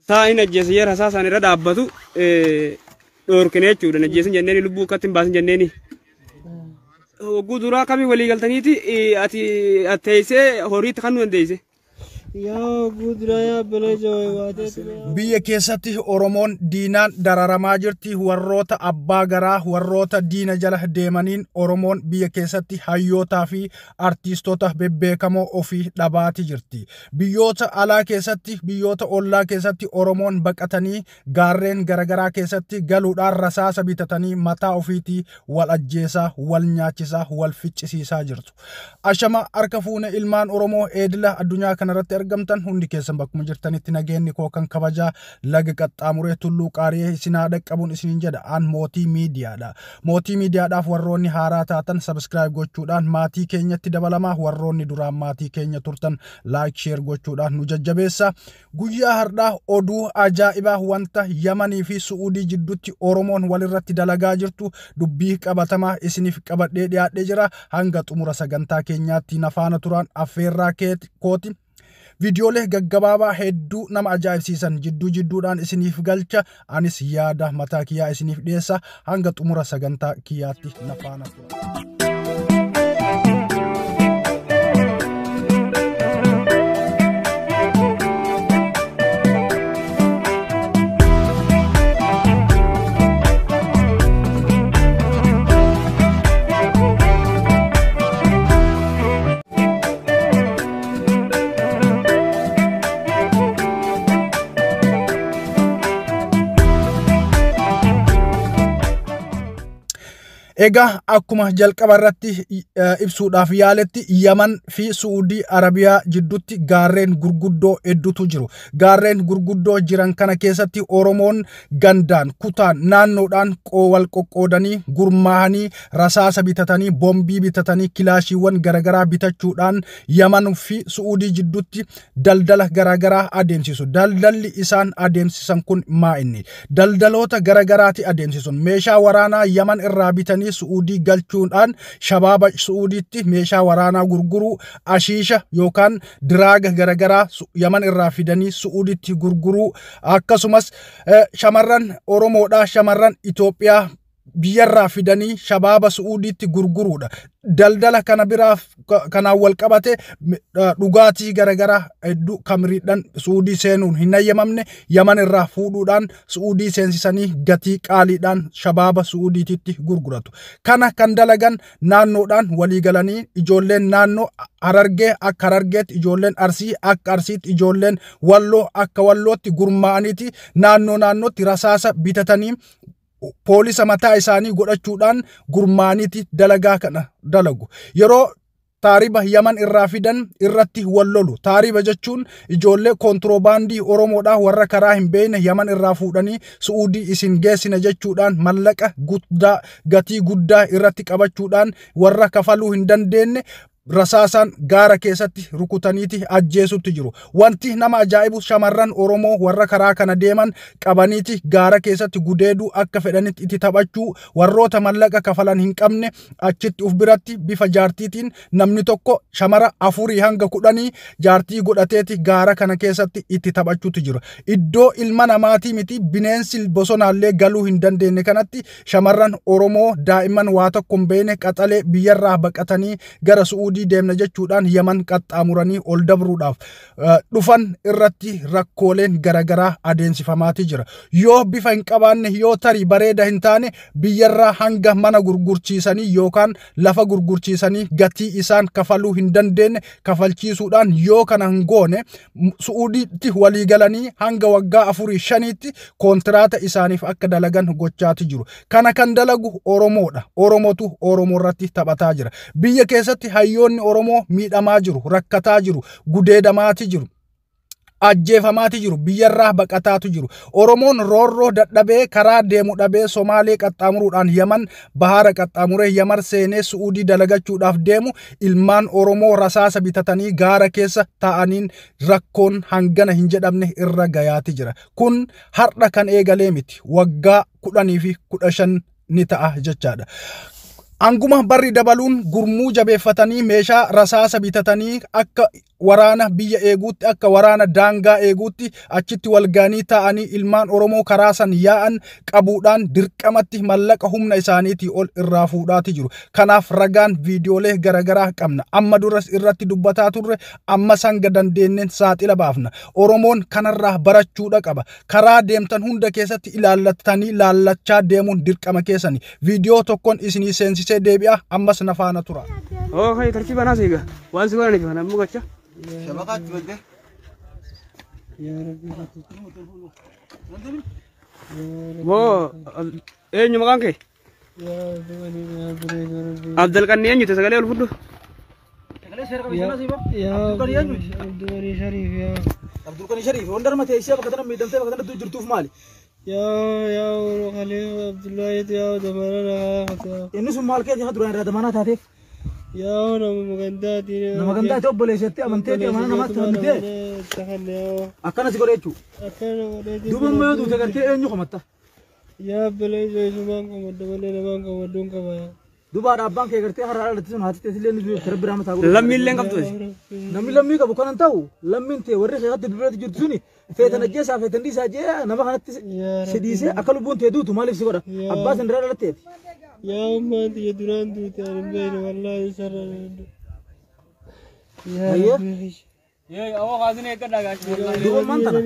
Saa hin ajjeese yeroo isaa isaan irra dhaabbatu dhoorkine jechuudha. Ajjeesin jenneeni lubbuu akkatti hin baasin jenneeni. Hogguu duraa kamii walii galtaniiti ati teessee horiitti kan nu dandeesse. Yaa guduraa yaa belee waatee. Biyya keessatti Oromoon diinaan dararamaa jirti. Warroota abbaa garaa, warroota diina jala deemaniin Oromoon biyya keessatti hayyootaa fi artiistoota bebbeekamoo ofii dhabaati jirti. Biyyoota alaa keessatti, biyyoota ollaa keessatti Oromoon baqatanii gaarreen garaagaraa keessatti galuudhaan rasaasa bitatanii mataa ofiitii wal ajjeesaa, wal nyaachisaa, wal ficcisiisaa jirtu. Ashama harka fuune ilmaan Oromoo eedila addunyaa kanarratti argamtan hundi keessan, bakkuma jirtanitti nageenyi koo kan kabajaa laga qaxxaamuree tulluu qaariyee isinaa dhaqqabuun isiniin jedha. An Mootii Miidiyaadha. Mootii Miidiyaadhaaf warroonni haaraa taatan subscribe gochuudhaan maatii keenyatti dabalamaa, warroonni duraan maatii keenya turtan like, share gochuudhaan nu jajjabeessa. Guyyaa har'aa oduu ajaa'ibaa, wanta Yamanii fi Su'uudii jidduutti Oromoon walirratti dalagaa jirtu, dubbii qabatamaa isiniif qabadhee dhiyaadhee jira. Hanga xumura sagantaa keenyaatti na faana turaan affeerraa kooti. Viidiyoolee gaggabaabaa hedduu nama ajaa'ibsiisan jidduu jidduudhaan isiniif galcha, anis yaada mataa kiyyaa isiniif dhiyeessa. Hanga xumura sagantaa kiyyaatti na faana tura. Egaa akkuma jalqaba irratti ibsuudhaaf yaaletti, Yaman fi Su'uudii Arabiyaa jidduutti gaarreen gurguddoo hedduutu jiru. Gaarreen gurguddoo jiran kana keessatti Oromoon gandaan, kutaan, naannoodhaan wal qoqqoodanii gurmaa'anii rasaasa bitatanii, boombii bitatanii, kilaashiiwwan garaagaraa bitachuudhaan Yaman fi Su'uudii jidduutti daldala garaagaraa adeemsisu. Daldalli isaan adeemsisan kun maa inni? Daldaloota garaagaraati adeemsisun. Meeshaa waraanaa Yaman irraa bitanii Su'uudii galchuudhaan shabaaba Su'uudiitti meeshaa waraanaa gurguruu, ashiisha yookaan diraaga garaagaraa Yaman irraa fidanii Su'uudiitti gurguruu, akkasumas shamarran Oromoodhaa, shamarran Itoophiyaa biyyarraa fidanii shabaaba Su'uudiitti gurguruudha. Daldala kana biraaf kanaan wal qabate dhugaatii garaagaraa hedduu kamriidhaan Su'uudii seenuun hin ayyamamne Yaman irraa fuudhuudhaan Su'uudii seensisanii gatii qaaliidhaan shabaaba Su'uudiititti gurguratu. Kana kan dalagan naannoodhaan walii galanii, ijoolleen naannoo Harargee akka Harargeetti, ijoolleen Arsii akka Arsiitti, ijoolleen Walloo akka Wallootti gurmaa'aniiti naannoo naannootti rasaasa bitatanii poolisa mataa isaanii godhachuudhaan gurmaa'aniiti dalagaa kana dalagu. Yeroo taariba Yaman irraa fidan irratti wal lolu. Taariba jechuun ijoollee kontiroobaandii Oromoodhaa warra karaa hin beekne Yaman irraa fuudhanii Su'uudii isin geessina jechuudhaan mallaqa guddaa, gatii guddaa irratti qabachuudhaan warra kafaluu hin dandeenye rasaasaan gaara keessatti rukutaniiti ajjeesutti jiru. Wanti nama ajaa'ibu, shamarran Oromoo warra karaa kana deeman qabaniiti gaara keessatti gudeeduu, akka fedhanitti itti taphachuu, warroota mallaqa kafalan hin qabne achitti uf biratti bifa jaartiitiin namni tokko shamara 4 hanga 10 jaartii godhateeti gaara kana keessatti itti taphachuutu jiru. Iddoo ilma namaatii miti, bineensi bosonaallee galuu hin dandeenye kanatti shamarran Oromoo daa'imman waa tokko hin beekne qaxalee biyyarraa baqatanii gara Su'uudii deemna jechuudhaan Yaman qaxxaamuranii ol dabruudhaaf dhufan irratti rakkooleen garaagaraa adeemsifamaatii jira. Yoo bifa hin qabaanne, yoo tarii bareeda hin taane, biyyarraa hanga mana gurgurchiisanii yookaan lafa gurgurchiisanii gatii isaan kafaluu hin dandeenye kafalchiisuudhaan, yoo kana hin goone Su'uudiitti walii galanii hanga waggaa 4 shaniitti koontiraata isaaniif akka dalagan gochaati jiru. Kana kan dalagu Oromoodha. Oromotu Oromoo irratti taphataa jira. Biyya keessatti hayyoonni Oromoo miidhamaa jiru, rakkataa jiru, gudeedamaati jiru, ajjeefamaati jiru, biyyarraa baqataatu jiru. Oromoon roorroo dadhabee, karaa deemu dhabee, Somaalee qaxxaamuruudhaan Yaman bahaara qaxxaamuree Yaman seenee Su'uudii dalagachuudhaaf deemu ilmaan Oromoo rasaasa bitatanii gaara keessa taa'aniin rakkoon hangana hin jedhamne irra gayaati jira. Kun har'a kan eegalee miti, waggaa 10 fi 15 ni ta'a jechaadha. Anguma barri dabaluun gurmuu jabeeffatanii meeshaa rasaasa bitatanii akka waraana biyya eeguutti, akka waraana daangaa eeguutti achitti walgaanii taa'anii ilmaan Oromoo karaa san yaa'an qabuudhaan dirqamatti mallaqa humna isaaniitii ol irraa fuudhaati jiru. Kanaaf ragaan viidiyoolee garaagaraa qabna. Amma duras irratti dubbataa turre, amma sanga dandeenyeen saaxila baafna. Oromoon kanarraa barachuudha qaba. Karaa deemtan hunda keessatti ilaallattanii laallachaa deemuun dirqama keessani. Viidiyoo tokkoon isinii seensisee deebi'a, ammas na faana tura. Oo kai tartiiba naas eega. Waan si godhaniif kana ammoo gacha. Shabaqaatti badde. Yaa Rabbi. Boo eenyu maqaan kee? Yaa Abdulwani yaa Abdulwani Rabbi. Abdalqanni eenyuti sagalee ol fudhu? Yaa Abdulwani Shariif yaa. Abdulqani Shariif wanda arma teessee bakka tana miidhamtee bakka tana jirtuuf maali? Yaa yaa Khaliif Abdullahi yaa damana naa. Inni sun maal keessa duraan irraa damanaa taateef? Yaa nama gandaati. Nama gandaati obboleessatti amanteeti amana namaatti amanteeti. Akkana si godhe jechuudha. Akkana godhee. Duuba ammoo yoo duute gartee eenyu qomatta? Yaa obboleessa isumaan qomadda malee namaan qomadduun qaba. Duuba abbaan kee gartee har'a dhalatti sun haati teessillee ni duute rabbi rahmataa godhu. Lammiillee hin qabdu. Namni lammii qabu kanan ta'u lammiin ta'e warri keekatti bilbilatti jirtu suni feetan ajjeesaa feetan dhiisaa jee nama kanatti si dhiisee akka lubbuun ta'e duutu maaliif si godha? Abbaa san irraa dhalatteeti. Yaa ummaan tiyya duraan duute ani hin beekne wallaahi sarara. Yaa Rabbi. Yee awwa kaasin eeggadhaa gaashi. Duuba ammaan tana.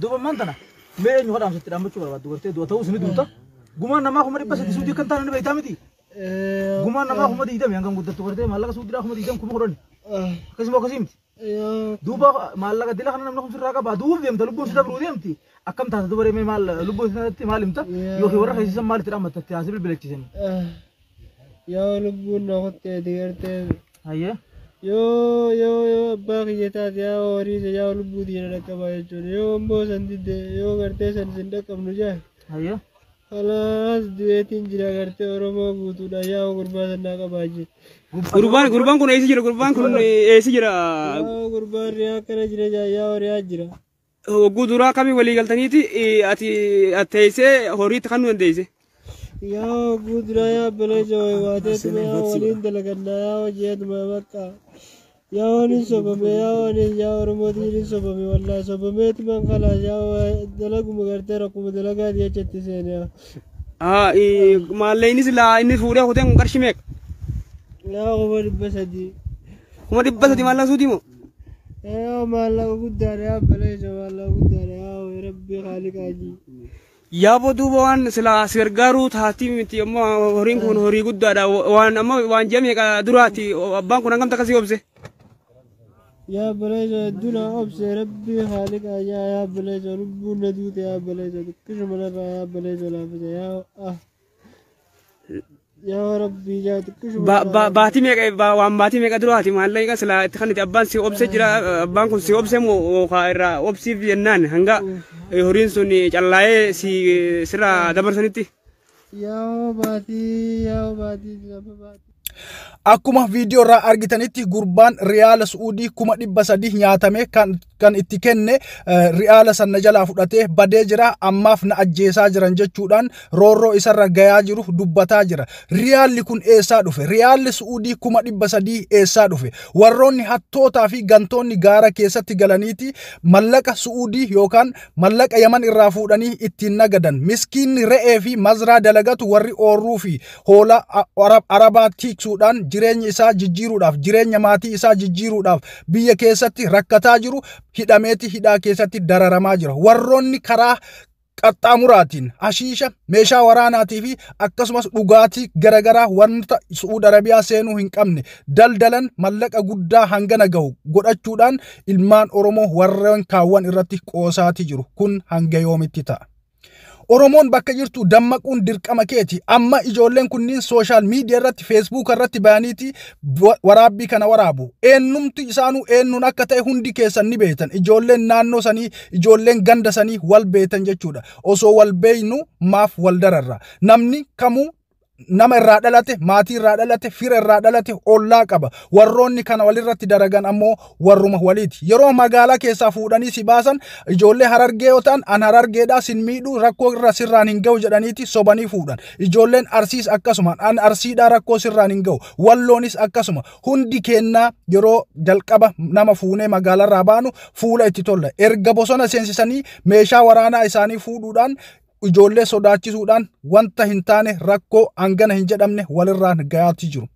Duuba ammaan tana. Mee eenyu kadhaamsatti dhaammachuu barbaaddu gartee du'a ta'uu sini duuta. Gumaan namaa 300 suutii kan taane ni beektaa miti. Gumaan namaa 20,000 hangam guddattu gartee maallaqa suutiidhaa 20,000 10,000. Akkasuma akkasii miti. Duuba maallaqa dila kana namni sirraa qaba. Duuba deemta lubbuun si dabruu deemti. Akkam taata duba reemee maal lubbuun si maal himta yookiin warra keessisan maal itti dhaammatta itti haasii bilbilachiisan. Yaa lubbuun na kotteeti gartee. Hayyee. Yoo yoo yoo abbaa kiyya taate yaa horii yaa lubbuu tiyya dhaqqaba jechuudha. Yoo immoo san didde yoo gartee san sin dhaqqabnu jaa. Hayyee. Kalaas du'eetiin jira gartee Oromoo guutuudha yaa gurbaa sannaa qabaa jira. Gurbaan kun eessa jira? Gurbaan kun eessa jira? Yaa gurbaan riyaa akkana jira yaa horiyaa jira. Hogguu duraa kamii walii galtaniiti ati teessee horiitti kan nu dandeesse? Yaa hogguu duraa yaa obboleessa waateetuma yaa waliin dalagannaa yaa hojiituma bakka. Yaa waliin sobame yaa waliin yaa Oromootiin hin sobame wallaahi sobameetumaan kalaas yaa dalaguma gartee rakkuma dalagaa jechatti seene. Maallee laa inni fuudhee kuteen kun qarshii meeqa? Yaa 300,000. 300,000 maallaqa suutii moo? Yaa maallaqa guddaadha yaa obboleessa maallaqa guddaadha yaa Rabbi haaliqaa ji. Yaaboo duuba waan silaa si gargaaruu taati miti ammoo horiin kun horii guddaadha waan amma waan ji'a meeqa duraati abbaan kun hangam takka si obse? Yaa obboleessa hedduu na obse Rabbi haaliqaa yaa yaa obboleessa lubbuun na duute yaa obboleessa xiqqishuma narraa yaa obboleessa laafisa yaa yaa Rabbi yaa xiqqishuma. Baatii meeqa waan baatii meeqa duraati maallaqa silaa itti kan abbaan si obse jira abbaan kun si obse moo irraa obsiif jennaan hanga horiin sun callaa'ee si sirraa dabarsanitti. Yaa baatii yaa baatii lama baatii. Akkuma viidiyoo irraa argitanitti gurbaan riyaala Su'uudii 300,000 nyaatame kan itti kenne riyaala sana jalaa fudhatee badee jira ammaaf na ajjeesaa jiran jechuudhaan roorroo isarra gayaa jiru dubbataa jira. Riyaalli kun eessaa dhufe? Riyaalli Su'uudii 300,000 eessaa dhufe? Warroonni hattootaa fi gantoonni gaara keessatti galaniiti mallaqa Su'uudii yookaan mallaqa Yaman irraa fuudhanii ittiin nagadan. Miskiinni re'ee fi mazraa dalagatu warri oorruu fi hoolaa Arabaa tiksuudhaan jireenya isaa jijjiiruudhaaf jireenya maatii isaa jijjiiruudhaaf biyya keessatti rakkataa jiru hidhameeti hidhaa keessatti dararamaa jira. Warroonni karaa qaxxaamuraatiin hashiisha meeshaa waraanaatii fi akkasumas dhugaatii garaagaraa wanta Su'uud Arabiyaa seenuu hin qabne daldalan mallaqa guddaa hangana gahu godhachuudhaan ilmaan Oromoo warreen kaawwan irratti qoosaatii jiru. Kun hanga yoomitti ta'a? Oromoon bakka jirtu dammaquun dirqama keeti. Amma ijoolleen kunniin sooshaal miidiyaa irratti feesbuuk irratti bayaniiti waraabbii kana waraabu. Eenyumti isaanuu eenyuun akka ta'e hundi keessan ni beektan. Ijoolleen naannoo sanii ijoolleen ganda sanii wal beektan jechuudha. Osoo wal beeknu maaf wal dararra. Namni kamuu Nama irraa dhalate, maatii irraa dhalate, fira irraa dhalate, ollaa qaba. Warroonni kana walirratti daragan ammoo warruma waliiti. Yeroo magaalaa keessaa fuudhanii si baasan, ijoollee Harargee yoo ta'an, "An Harargeedhaa, sin miidhuu, rakkoo irra sirraan hin ga'u" jedhaniiti sobanii fuudhan. Ijoolleen Arsiis akkasuma, "An Arsiidhaa, rakkoo sirraan hin ga'u." Walloonis akkasuma. Hundi kennaa yeroo jalqaba nama fuunee magaalarraa baanu fuula itti tolla. Erga bosona seensisanii meeshaa waraanaa isaanii fuudhuudhaan, ijoollee sodaachisuudhaan, wanta hin taane, rakkoo hangana hin jedhamne walirraan gayaatti jiru.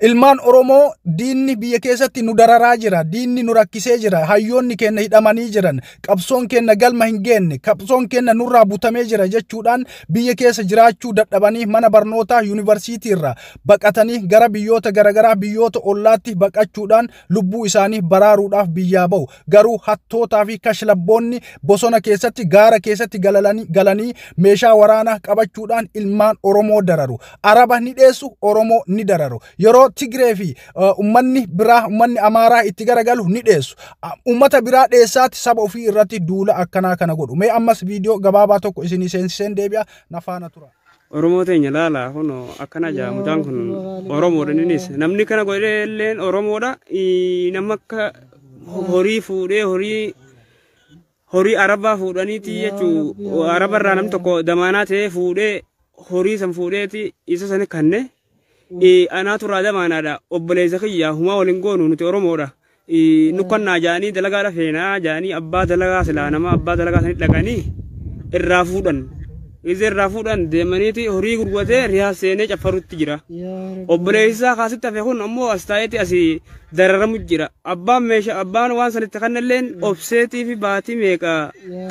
Ilmaan Oromoo, diinni biyya keessatti nu dararaa jira, diinni nu rakkisee jira, hayyoonni keenya hidhamanii jiran, qabsoon keenya galma hin geenne, qabsoon keenya nurraa butamee jira jechuudhaan biyya keessa jiraachuu dadhabanii mana barnootaa yuunivarsiitii irraa baqatanii gara biyyoota garaagaraa, biyyoota ollaatti baqachuudhaan lubbuu isaanii baraaruudhaaf biyyaa ba'u. Garuu hattootaa fi kashlabboonni bosona keessatti, gaara keessatti galanii meeshaa waraanaa qabachuudhaan ilmaan Oromoo dararu. Araba ni dheessu, Oromoo ni dararu. Yeroo Tigree fi ummanni biraa, ummanni Amaaraa itti garagalu ni dheessu. Ummata biraa dheessaatti saba ofii irratti duula akkanaa kana godhu. Mee ammas viidiyoo gabaabaa tokko isinii seensiseen deebi'a, na faana tura. Oromoo teenya, laala, kun akkana jaa. Mucaan kun Oromoodha. Innis namni kana godhee illeen Oromoodha. Nama akka horii fuudhee, horii Arabaa fuudhaniiti jechuu. Arabarraa namni tokko damaanaa ta'ee fuudhee, horii san fuudheeti isa sani kanne. Anaatu irraa damaanaadha, obboleessa kiyya, humaa waliin goonu, nuti Oromoodha. Nukkannaa jaanii, dalagaadha feenaa jaanii, abbaa dalagaa silaa nama abbaa dalagaa sanitti dhaqanii irraa fuudhan. Isa irraa fuudhan deemaniiti horii gurguratee riyaa seenee caffarutti jira. Obboleessi isaa kaasitti hafe kun ammoo as taa'eeti asii dararamu jira. Abbaan meeshaa, abbaan waan sanitti kannalleen obseetii fi baatii meeqa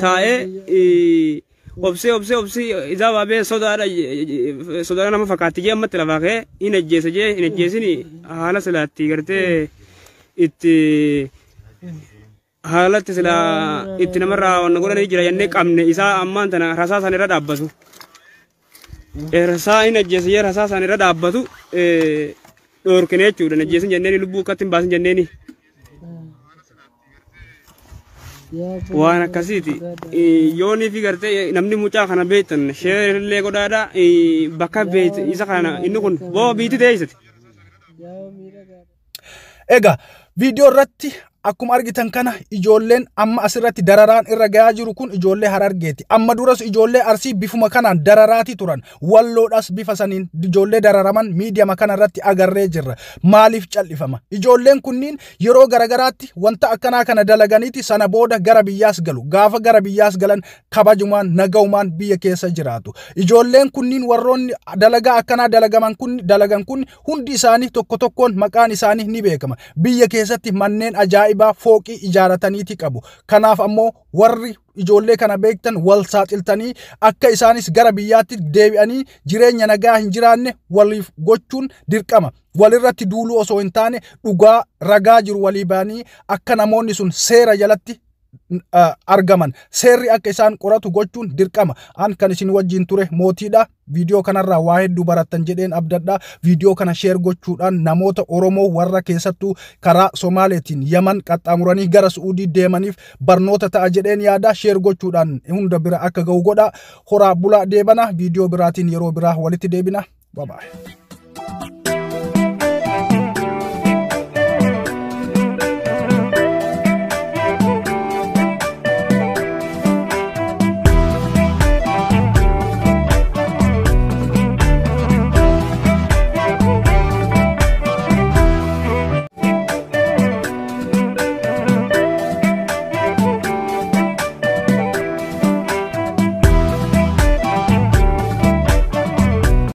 taa'ee obsee obsee obsii isaa baabee sodaadha, sodaadha nama fakkaatti jee ammatti lafaa ka'ee hin ajjeese jee hin ajjeesini. Haala silaatti gartee itti haalatti silaa itti namarraa wanna godhanii jira jennee qabne isaa ammaan tana rasaa san irra dhaabbatu. Rasaa hin ajjeese jee rasaa san irra dhaabbatu dhoorkine jechuudha. Hin ajjeesin jenneeni, lubbuu akkatti hin baasin jenneeni. Waan akkasiiti. Yoonii fi gartee namni mucaa kana beektan share illee godhaadha. Bakka beekte isa kana, inni kun boo biitti teessite. Egaa viidiyoo irratti akkuma argitan kana, ijoolleen amma asirratti dararaan irra gahaa jiru kun ijoollee Harargeeti. Amma duras ijoollee Arsii bifuma kanaan dararaati turan. Walloodhas bifa saniin ijoollee dararaman miidiyama kana irratti agarree jirra. Maaliif callifama? Ijoolleen kunniin yeroo garagaraatti wanta akkanaa kana dalaganiiti sana booda gara biyyaas galu. Gaafa gara biyyaas galan kabajumaan, nagaumaan biyya keessa jiraatu. Ijoolleen kunniin, warroonni dalagaa akkanaa dalagaman kun dalagan kun hundi isaanii tokko tokkoon maqaan isaanii ni beekama. Biyya keessatti manneen ajaa'ibaa fooqii ijaarataniiti qabu. Kanaaf ammoo warri ijoollee kana beektan wal saaxiltanii akka isaanis gara biyyaatti deebi'anii jireenya nagaa hin jiraanne waliif gochuun dirqama. Walirratti duuluu osoo hin taane, dhugaa ragaa jiru walii ba'anii akka namoonni sun seera jalatti argaman, seerri akka isaan qoratu gochuun dirqama. An kan isin wajjin ture Mootiidha. Viidiyoo kanarraa waa hedduu barattan jedheen abdadha. Viidiyoo kana share gochuudhaan namoota Oromoo warra keessattuu karaa Somaaleetiin Yaman qaxxaamuranii gara Su'uudii deemaniif barnoota ta'a jedheen yaada. Share gochuudhaan hunda bira akka ga'u godha. Horaa bulaa, deebana. Viidiyoo biraatiin yeroo biraa walitti deebina. Bye bye.